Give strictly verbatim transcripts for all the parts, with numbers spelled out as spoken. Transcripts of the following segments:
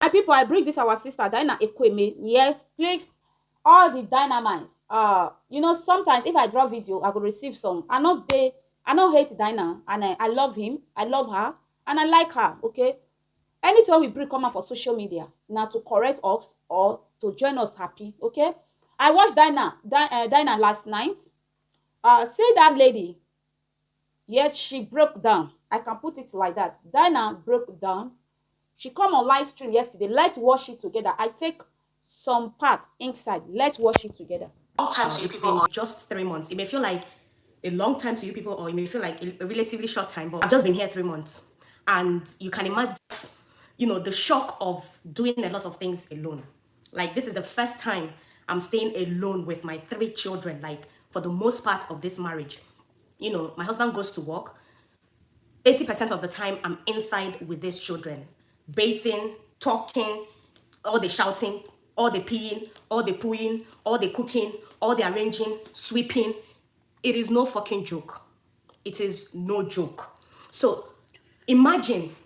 My people, I bring this our sister Dinah Ekweme. Yes, please, all the Dynamites. Uh, you know, sometimes if I drop video, I go receive some. I no dey, I no hate Dinah, and I, I love him, I love her, and I like her. Okay, anything we bring come out for social media, now to correct us or to join us happy. Okay, I watch Dinah, Di- uh, Dinah last night. Uh, see that lady. Yes, she broke down. I can put it like that. Dinah broke down. She come on live stream yesterday. Let's watch it together. I take some part inside. Let's watch it together. Long time to you people, or just three months. It may feel like a long time to you people, or it may feel like a, a relatively short time, but I've just been here three months. And you can imagine, you know, the shock of doing a lot of things alone. Like, this is the first time I'm staying alone with my three children, like, for the most part of this marriage. You know, my husband goes to work. eighty percent of the time, I'm inside with these children, bathing, talking, all the shouting, all the peeing, all the pooing, all the cooking, all the arranging, sweeping. It is no fucking joke. It is no joke. So imagine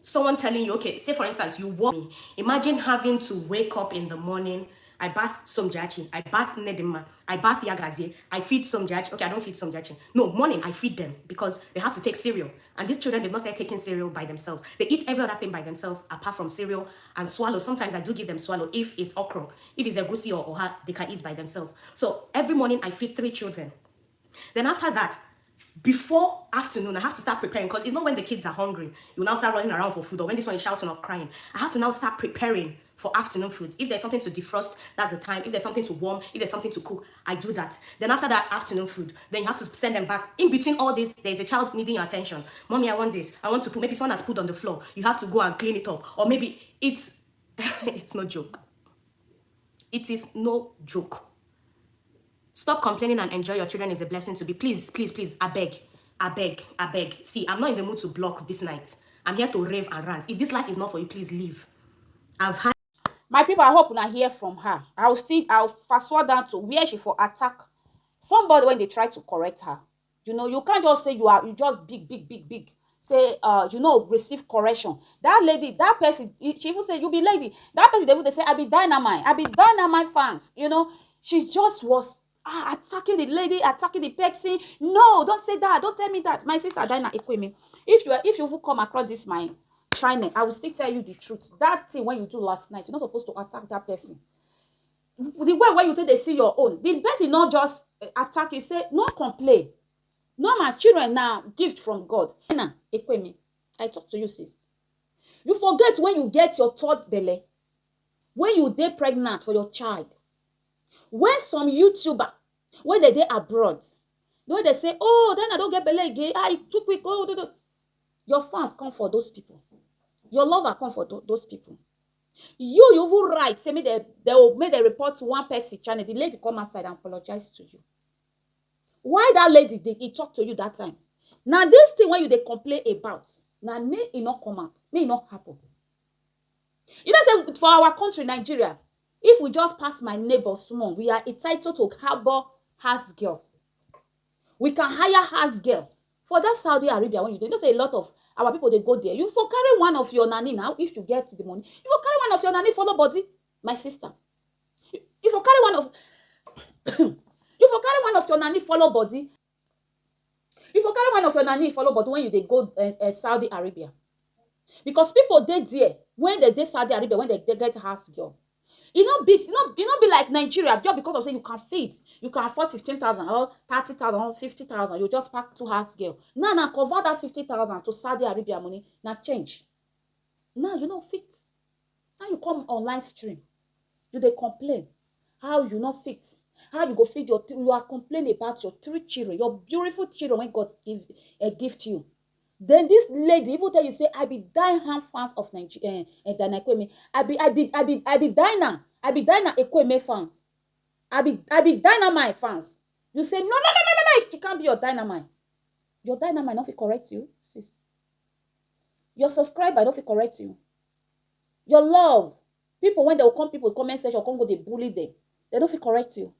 someone telling you, okay, say for instance, you walk me. Imagine having to wake up in the morning. I bath somjachi, I bath nedema, I bath yagazie, I feed somjachi. Okay, I don't feed somjachi. No, morning I feed them because they have to take cereal. And these children, they've not started taking cereal by themselves. They eat every other thing by themselves apart from cereal and swallow. Sometimes I do give them swallow if it's okra, if it's egusi or oha, they can eat by themselves. So every morning I feed three children. Then after that, before afternoon, I have to start preparing because it's not when the kids are hungry you now start running around for food or when this one is shouting or crying. I have to now start preparing for afternoon food. If there's something to defrost, that's the time. If there's something to warm, if there's something to cook, I do that. Then after that afternoon food, then you have to send them back. In between all this, there's a child needing your attention. Mommy, I want this. I want to put, maybe someone has put on the floor. You have to go and clean it up. Or maybe it's it's no joke. It is no joke. Stop complaining and enjoy your children is a blessing to be. Please, please, please, I beg, I beg, I beg. See, I'm not in the mood to block this night. I'm here to rave and rant. If this life is not for you, please leave. I've had My people, I hope una hear from her. I'll see, I'll fast forward down to where she for attack somebody when they try to correct her. You know, you can't just say you are, you just big, big, big, big. Say, uh, you know, receive correction. That lady, that person, she even say, you be lady. That person, they would say, I be Dynamite. I be Dynamite fans. You know, she just was ah, attacking the lady, attacking the person. No, don't say that. Don't tell me that. My sister Dinah Ekweme, if you are, if you even come across this my channel, I will still tell you the truth. That thing when you do last night, you're not supposed to attack that person. The way when you take they see your own, the person not just eh, attack you. Say no complain. No, my children now gift from God. Dinah Ekweme, I talk to you, sis. You forget when you get your third belly, when you dey pregnant for your child, when some YouTuber when they dey abroad, the way they say, oh, then I don't get belly again. Ah, it too quick. Oh, do, do. Your fans come for those people. Your lover come for tho- those people. You, you even right. Say me they they will make the report to one Pepsi channel. The lady come outside and apologize to you. Why that lady did he talk to you that time? Now this thing when you they complain about, now me it not come out, me it not happen. You know, say for our country, Nigeria, if we just pass my neighbor small, we are entitled to harbor house girl. We can hire house girl for that Saudi Arabia when you do. You know, say a lot of our people they go there. You for carry one of your nanny now if you get the money. You for carry one of your nanny follow body, my sister. You for carry one of you for carry one of your nanny follow body. You for carry one of your nanny follow body when you they go uh, uh, Saudi Arabia. Because people dey there when they dey Saudi Arabia when they, they get house girl. You know, be you know, you know, be like Nigeria just because of say you can feed, you can afford fifteen thousand or thirty thousand or fifty thousand. You just pack two house girl. Now, now convert that fifty thousand to Saudi Arabia money. Now change. Now you know fit. Now you come online stream. You they complain. How you not fit? How you go feed your three? You are complaining about your three children, your beautiful children when God give a gift you. Then this lady even tell you say I be die hand fans of Nigeria. Uh, uh, Ekweme. I be I be I be I be Dinah. I be Dinah Ekweme fans. I be I be Dynamite fans. You say no no no no no no. She can't be your Dynamite. Your Dynamite not fit correct you, sis. Your subscriber not fit correct you. Your love, people when they will come, people comment section come go they bully them. They don't fit correct you.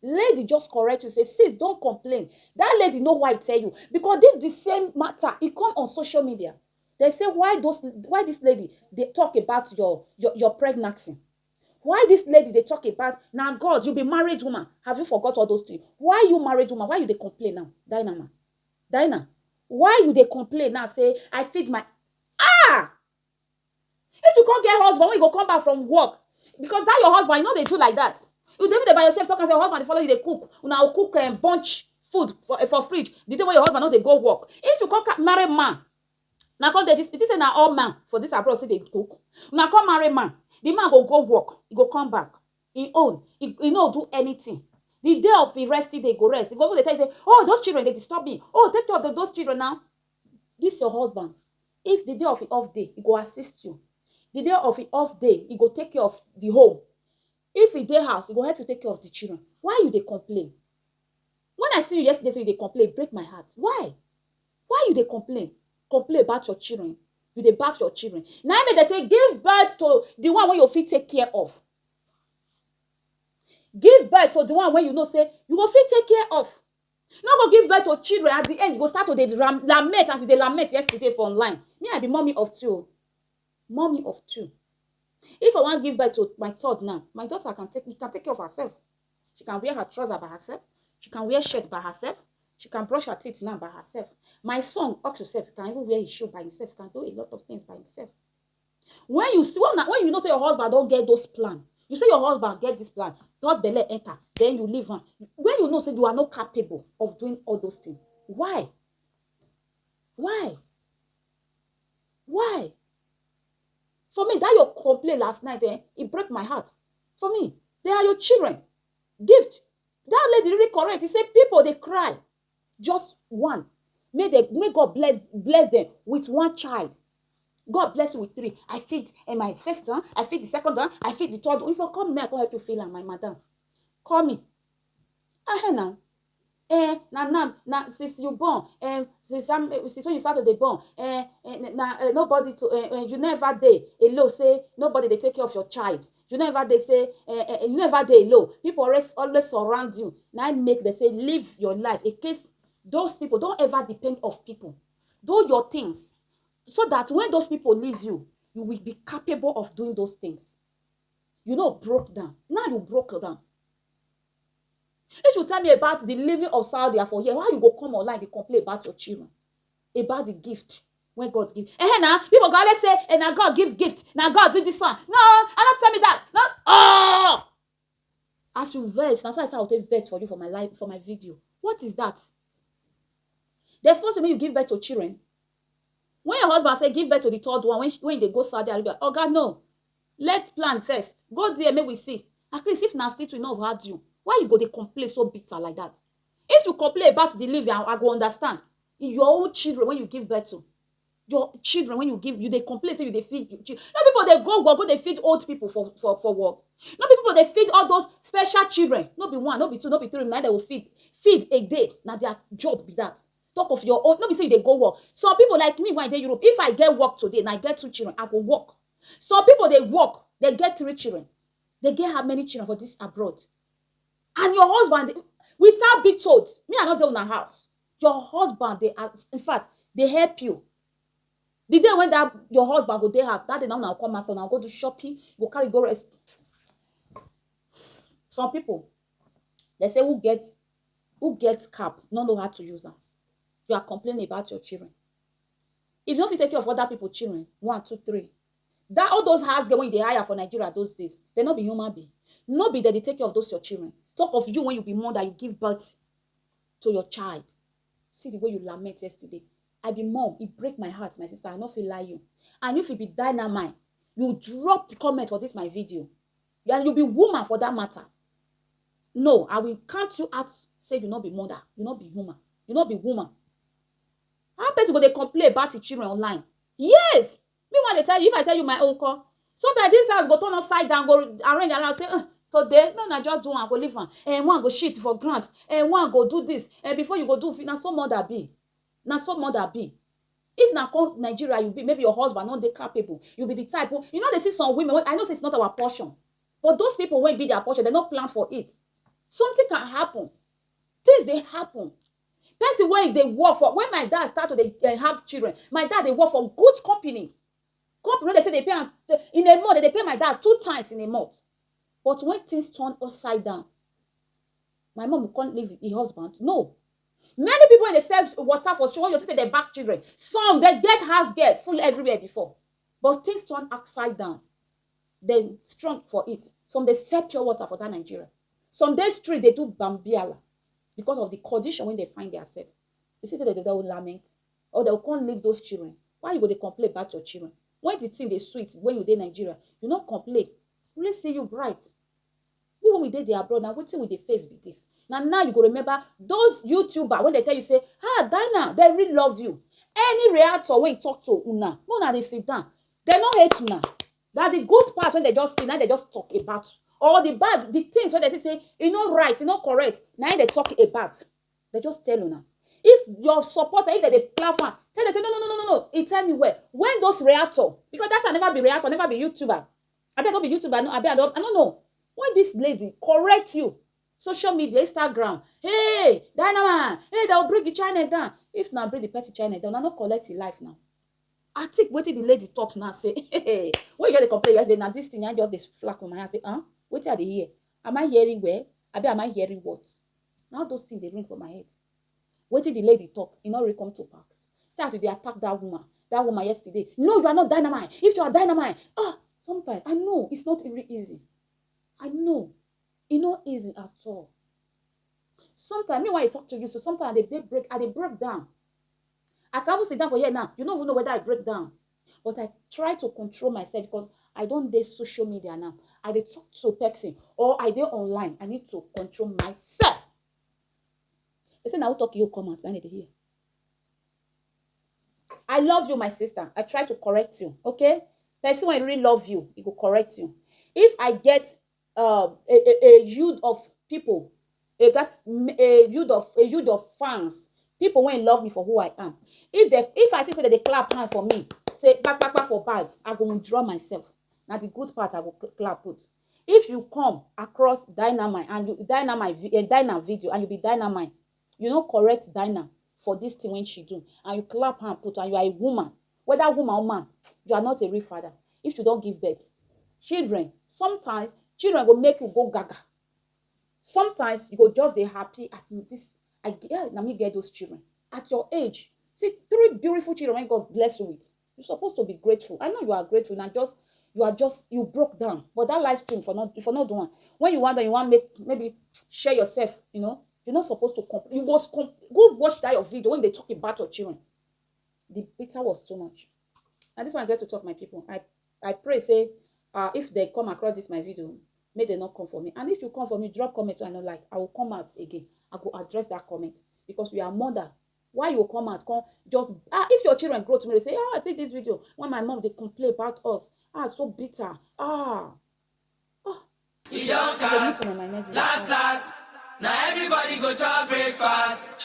Lady just correct you, say sis, don't complain. That lady know why I tell you because this the same matter. It come on social media. They say, why those why this lady dey talk about your your your pregnancy? Why this lady dey talk about, na God, you be married woman, have you forgot all those things? Why you married woman, why you dey complain now? Dynama, Dyna, why you dey complain now say I feed my ah if you come get husband when you go come back from work, because that your husband, you no dey do like that. You dey even dey by yourself talk and say your husband dey follow you dey cook, una go cook um, bunch food for for fridge the day wey your husband no dey go work. If you come ca- marry man, na come dey this you think say na all man for this abroad still dey cook? Una come marry man, the man go go work, he go come back, he own, he, he no do anything. The day of he resting day, he go rest, he go even dey tell you say, oh, those children dey disturb me, oh, take care of the, those children now. This your husband, if the day of him off day, he go assist you. The day of him off day, he go take care of the home. If he dey house, he go help you take care of the children. Why you dey complain? When I see you yesterday, so you dey complain, break my heart. Why? Why you dey complain? Complain about your children. You dey baff your children. Na im make dem say give birth to the one wey you fit take care of. Give birth to the one wey you know say you go fit take care of. No go give birth to children, at the end you go start to dey ram- lament as you dey lament yesterday for online. Me, I be mommy of two. Mommy of two. If I wan give birth to my third now, my daughter can take can take care of herself. She can wear her trouser by herself. She can wear shirt by herself. She can brush her teeth now by herself. My son, up to self, can even wear his shoe by himself. He can do a lot of things by himself. When you see when, when you know say your husband don get those plan, you say your husband get this plan, third belle enter, then you leave am. When you know say you are not capable of doing all those things, why? Why? Why? For me, that your complaint last night, eh, it break my heart. For me, they are your children. Gift. That lady really correct. He said people dey cry. Just one. May they may God bless bless them with one child. God bless you with three. I feed and my first one, I feed the second one, I feed the third one. If you come me, I come help you feel am, my madam. Call me. Ah, now. Eh, na now, na since you born, eh, since I'm, eh, since when you start to dey born, eh, eh, na eh, nobody to, eh, eh, you never dey alone say nobody dey take care of your child. You never dey say, eh, eh, you never dey alone. People always always surround you. Na im make dem say live your life in case those people don't ever depend of people. Do your things so that when those people leave you, you will be capable of doing those things. You know, broke down. Now you broke down. If you tell me about the living of Saudi for here, why you go come online dey complain about your children, about the gift when God give? Eh, now people go always say, eh, now God give gift, now God do this one. No, I not tell me that. No, oh, as you vex, that's why I say I'll take vex for you for my life, for my video. What is that? They force you make you give birth to children. When your husband say give birth to the third one, when when they go Saudi Arabia, oh God no, let plan first. Go there, make we see. At least if na still to know hard you, why you go dey complain so bitter like that? If you complain about the living, I, I go understand. Your own children when you give birth to, your children when you give, you dey complain say you dey feed your children. No people dey go work, go dey feed old people for for for work. No be people dey feed all those special children. No be one, no be two, no be three. Na dem go feed feed a day. Na their job be that. Talk of your own. No be say you dey go work. Some people like me when I dey Europe, if I get work today and I get two children, I go work. Some people dey work, they get three children. They get how many children for this abroad? And your husband, without be told, me I no dey una house. Your husband dey, in fact, dey help you. The day when that your husband go dey house, that day na una come out, so una go do shopping, go carry go rest. Some people, they say who get who get cap no know how to use am. You are complaining about your children. If you no fit take care of other people children, one, two, three, that all those house girl when you dey hire for Nigeria those days, they no be human being. No be that they take care of those your children. Talk of you when you be mother, you give birth to your child. See the way you lament yesterday. I be mom, it break my heart, my sister. I no fit lie you. And if you be dynamite, you drop comment for this my video. And you be woman for that matter. No, I will count you out. Say you no be mother, you no be human, you no be woman. How person go dey complain about the children online? Yes, me wan dey tell you, if I tell you my own call, sometimes this house go turn upside down, go arrange around, say, "Uh, today, no, na just do one, go leave am. And one go shit for ground, and one go do this, and before you go do, fi- na so mother be, na so mother be." If na come Nigeria you be, maybe your husband no dey capable, you be the type, wey- you know, they see some women. Wey, I know say it's not our portion, but those people wey be their portion, they no plan for it. Something can happen. Things dey happen. Person wey dey work for, when my dad start to dey eh, have children, my dad dey work for good company. Company wey dey say dey pay am, in a month, dem dey pay my dad two times in a month. But when things turn upside down, my mom go come leave the husband? No. Many people wey dey sell water for street, when you see say dem back children, some dey get house girl full everywhere before. But things turn upside down. Dem strong for it. Some dey sell pure water for that Nigeria. Some dey street dey do bambiala because of the condition wey dem find theirself. You see say dem dey lament, or dem go come leave those children. Why you go dey complain about your children? When the thing dey sweet, when you dey Nigeria, you no complain. Really see you bright. We, when we dey there abroad, na wetin we dey face be this. Na now you go remember those YouTuber wey dey tell you say, "Ah, Dinah, dem really love you." Any reactor wey talk to una, make una dey sit down. Dem no hate una. Na the good part wey dem just see, na dem just talk about. Or the bad, the things wey dem see say e no right, e no correct, na im dem talk about. Dem just tell una. If your supporter, if dem dey clap am, tell dem say, "No, no, no, no, no, no." E tell me well. When those reactor, because that time never be reactor, never be YouTuber. Abi I no be YouTuber, no, abi I don, I no know. When this lady correct you, social media, Instagram, "Hey, Dynamite, hey, dem go bring the channel down." If una bring the person channel down, una no collect im life now. I think wetin the lady talk now say, when you just dey complain yesterday, na this thing I just dey flack on my hand say, "Huh? Wetin I dey hear? Am I hearing well? Abi am I hearing what?" Now those things dey ring for my head. Wetin the lady talk, e no really come to pass. See as you dey attack that woman, that woman yesterday. No, you are not Dynamite. If you are Dynamite, ah, sometimes I know it's not really easy. I know e no easy at all. Sometimes me, when I talk to you, so sometimes I dey, dey break, I dey break down. I can even sit down for here now. You no even know whether I break down. But I try to control myself because I don dey social media now. I dey talk to person or I dey online. I need to control myself. They say na who talk you come out, na dey hear. I love you, my sister. I try to correct you, okay? Person wey really love you, e go correct you. If I get um, a, a, a youth of people, a, that's m- a youth of a youth of fans, people wey love me for who I am. If they, if I see say that they clap hand for me, say back, back, back for bad, I go withdraw myself. Now the good part I go cl- clap put. If you come across Dynamite and you Dynamite vi- eh, Dynamite video and you be Dynamite, you no correct Dynamite for this thing when she do, and you clap hand put, and you are a woman, whether woman or man, you are not a real father. If you don't give birth, children, sometimes children go make you go gaga. Sometimes you go just dey happy at this. I get, na me get those children at your age. See three beautiful children when God bless you with. You're supposed to be grateful. I know you are grateful. Now just you are just you broke down. But that live stream for not for not doing. When you want that, you want make maybe share yourself. You know, you're not supposed to comp. You must comp. Go watch that your video when they talk about your children. The bitter was too much. And this one I get to talk, my people. I I pray say, uh, if they come across this my video, may they not come for me. And if you come for me, drop comment I no like. I will come out again. I go address that comment because we are mother. Why you come out? Come just ah, if your children grow tomorrow, say, "Ah, I see this video when my mom they complain about us. Ah, so bitter. Ah, oh, e don I go cast meet you on my next video. Last last, na everybody go chop breakfast.